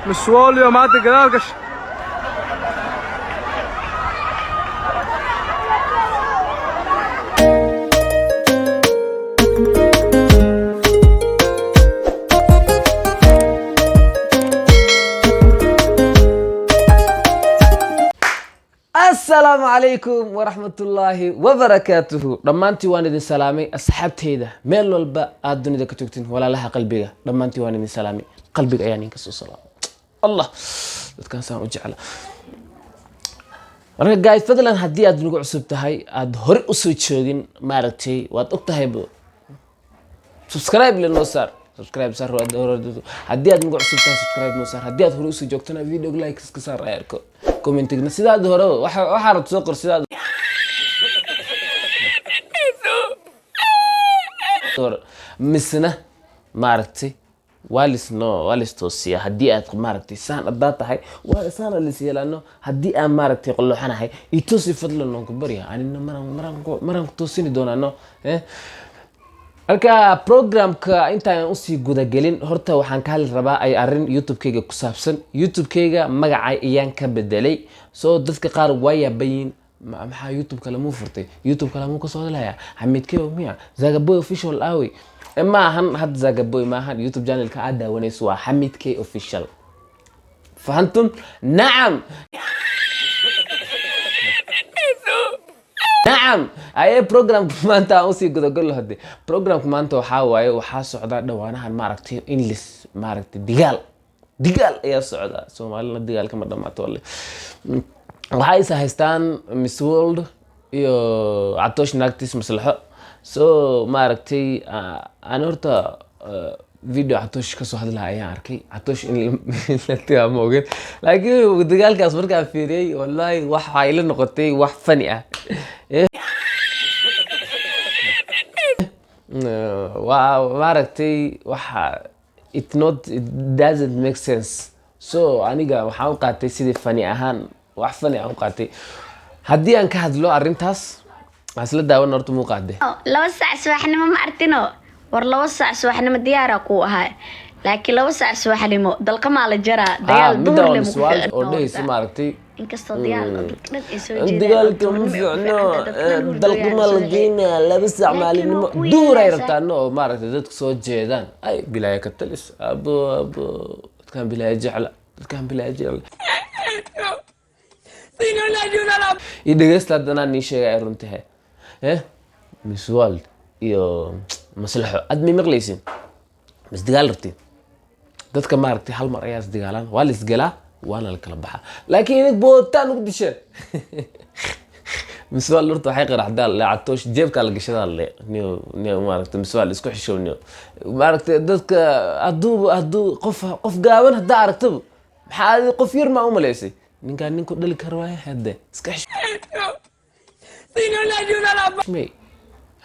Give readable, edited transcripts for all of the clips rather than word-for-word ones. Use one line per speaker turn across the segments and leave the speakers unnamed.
Miswolio maanta gadaal gashay.
Asalaamu calaykum waraxmatullaahi wabarakaatuhu. Dhammaantii waan idin salaamay, asxaabteyda meel walba aad dunida ka joogtiin, walaalaha qalbiga, dhammaantii waan idin salaamay. Qalbiga ayaan idinka soo salaamay. Allah, dadkaan saan u jecla. Marka guys, fadlan haddii aad nagu cusub tahay, aad hore usoo joogin, maaragtay, waad og tahaybo, subscribe le noo saar, subscribe saar. Haddii aad nagu cusub tahay, subscribe noo saar. Haddii aad hore usoo joogtana, video like iska saar, ay arko commentigna sidaad hore waxaa rabto soo qor sidaad hore. Misna maaragtay, waa lis no, waa lis toosiya. Haddii aad maaragtay saan haddaad tahay, waa saan lis yeelano. Haddii aan maaragtay qolooxanahay, i toosi fadlan, noon ku barya. Anina maran ku toosini doonaano, eh. Marka programka intaan usii gudagelin, horta waxaan ka hadli rabaa ay arrin YouTube-kayga ku saabsan. YouTube-kayga magaca ayaan ka bedelay. So dadka qaar waa yaabayiin: "Maxaa YouTube kale muu furtay? YouTube kale muu kasoo hadlaya? Xamidkeyo miya? Zagaboy Official aawey?" Ma ahan hadda Zagaboy, ma ahan. YouTube channelka aad daawanayso waa Xamid K Official. Fahantum? Nacam, nacam. Aye, programka maanta aan usii gudagalo. Hade programka maanta waxaa waaye, waxaa socda dhawaanahan maaragtay english, maaragtay, digaal digaal ayaa socda. Soomaalina digaalka ma dhamaato walle. Waxaa is haystaan Miss World iyo Catoosh naagtiis Maslaxo. So maaragtay, aan horta video Catoosh kasoo hadlaya ayaan arkay. Catoosh in la tigaa ma ogin, laakiin dagaalkaas markaan fiiriyey, wallahi waxaa ila noqotay wax funny ah. Waa maaragtay, waxa it not, it doesn't make sense. So aniga waxaan u qaatay sidii funny ahaan, wax funny aan u qaatay. Haddii aan ka hadlo arrintaas, aan isla daawan horta muuqaade.
2 saac subaxnimo ma artino. War, 2 saac subaxnimo diyaara kuu ahaa, laakiin 2 saac subaxnimo dalqamaa la jaraa dagaal.
Midda
duhur
oo
le.
Miswaal oo dhehaysa maaragtay,
Inkastoo dagaal oo dadka dhan ay soo jeedaan.
Dagaalka ma fiicno, dalqama la geynaa 2 saac
Laakiin
maalinimo.
waa ku
Duur ay
yeelaysaa.
rabtaan oo maaragtay dadku soo jeedaan. Ay, bilaaya ka talis. Abo abo, dadkaan bilaaya jecla, dadkaan bilaaya jecla. Iyo dhegeysta, haddanaa nii sheegay ay runtahay, eh, Miss World iyo Maslaxo aad may maqlaysin. Mis dagaal rabtiin dadka maaragtay, hal mar ayaa isdagaalaan, waa la isgalaa, waana la kala baxaa, laakiin inig bootaan ugu disheen. Miswaal horta waxay qaraxdaa le Catoosh jeebkaa la gashadaa le. Niyo niyo, maaragtay, miswaal isku xishow niyo. Maaragtay, dadka hadduu qof gaaban haddaa aragtaba, maxaa adi qof yar maa u malaysay? Ninkaan ninku dhali kara waaye. Hadde iska xishmay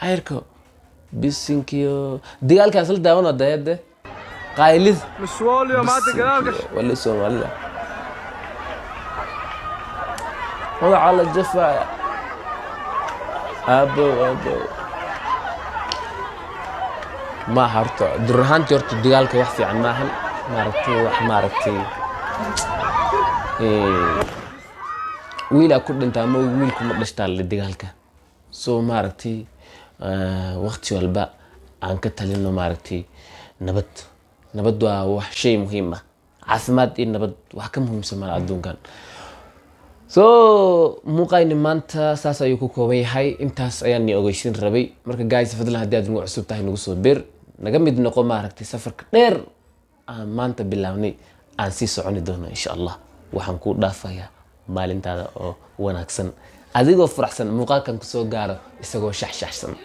ayarko bisinkiyo dagaalkaas la daawan dayade qaylid.
Miswolio maanta gadaal gashay.
Wali Soomaalida magaca la jafaya. Abo abo, maaha horta dur ahaantii. Horta dagaalka wax fiican maahan maaragtay. Wax maaragtay, wiilaa ku dhintaa ma wiilku ma dhashtaa le dagaalka. So maaragtay, waqti walba aan ka talino maaragtay nabad. Nabad waa wax shay muhiim ah. Caafimaad iyo nabad wax ka muhiimsan mala adduunkan. So muuqayni maanta saas ayuu ku kooban yahay. Intaas ayaan ni ogeysin rabay. Marka guys, fadlan haddii aad nagu cusub tahay, nagu soo bir, naga mid noqo maaragtay safarka dheer aan maanta bilaabnay, aan sii soconi doono insha Allah. Waxaan kuu dhaafayaa maalintaada oo wanaagsan, adigoo faraxsan muuqaalkan kusoo gaaro isagoo shaxshaxsan.